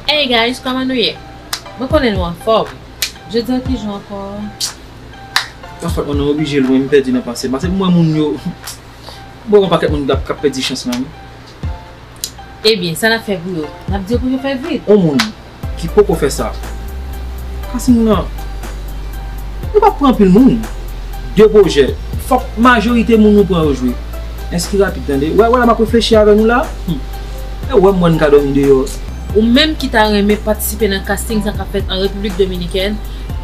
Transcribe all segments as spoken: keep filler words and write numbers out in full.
Hey guys, kòman nou ye? Mwen konnen nou anfòm. Jodi a ki jou ankò? Pa fòt mwen non, oblije lwen, m pèdi nan panse m. Paske m wè moun yo, m wè yon pakèt moun k ap, k ap pèdi chans lan wi. Ebyen, sa n ap fè pou yo? N ap di yo pou yo fè vit. Yon moun ki poko fè sa, casting nan, nou p ap pran anpil moun. De pwojè, fòk majorite moun nou pran yo jwe. Enskri rapid tande. Wè, wè la m ap reflechi avè nou la. Hmm. E wè m wè n ka dòmi deyò. Ou menm ki ta renmen patisipe nan casting sa k ap fèt an Repiblik Dominikèn,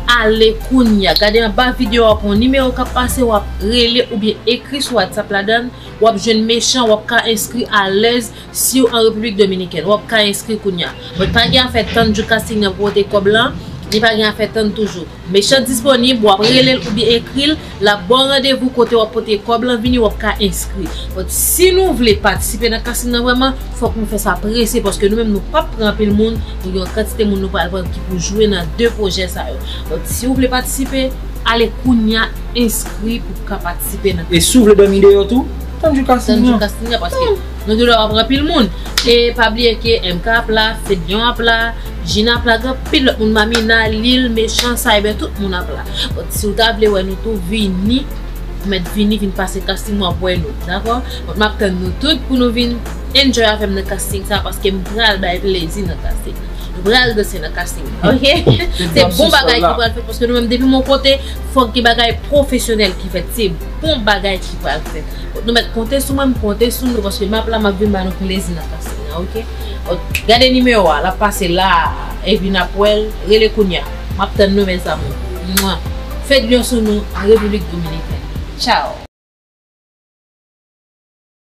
ale kounye a. Gade anba videyo a, pran nimewo k ap pase, w ap rele oubyen ekri sou WhatsApp ladan l. W ap jwenn Mechan, w ap ka enskri alèz si w an Repiblik Dominikèn. W ap ka enskri kounye a. But pa gen afè tann jou casting nan pou pote kòb lan, ni pa gen afè tann toujou. Mechan disponib, w ap rele l oubyen ekri l, l ap ba w randevou kote w ap pote kòb lan vini, w ap ka enskri. But si nou vle patisipe nan casting nan vrèman, fòk nou fè sa prese, paske nou menm nou p ap pran anpil moun, nou gen yon kantite moun nou pral pran ki pou jwe nan de pwojè sa yo. But si w vle patisipe, ale kounye a, enskri pou w ka patisipe nan. E si w vle dòmi deyò tou, tann jou casting nan. Tann jou casting nan, paske nou gen dwa pa pran anpil moun. E pa bliye ke M K ap la, Fedlion ap la, Gina ap la, gen anpil lòt moun, Mamina, Lil, Mechan, Cyber, tout moun ap la. But si w ta vle wè nou tou, vini, ou mèt vini, vin pase casting, w ap wè nou, dakò? But m ap tann nou tout pou nou vin enjoy avè m nan casting sa, paske m pral bay plezi nan casting. Nou pral danse nan casting, ok? Se bon bagay ki pral fèt, paske nou menm depi m yon kote, fòk gen bagay pwofesyonèl ki fèt. Se bon bagay ki pral fèt. Nou mèt konte sou mwen, m konte sou nou, paske m ap la, m ap vin ba nou plezi nan casting nan, ok? Gade nimewo a, l ap pase la, epi n ap wè l, rele kounye a. M ap tann nou, mes amours. Mwa. Fedlion sou nou, Repiblik Dominikèn. Tchao.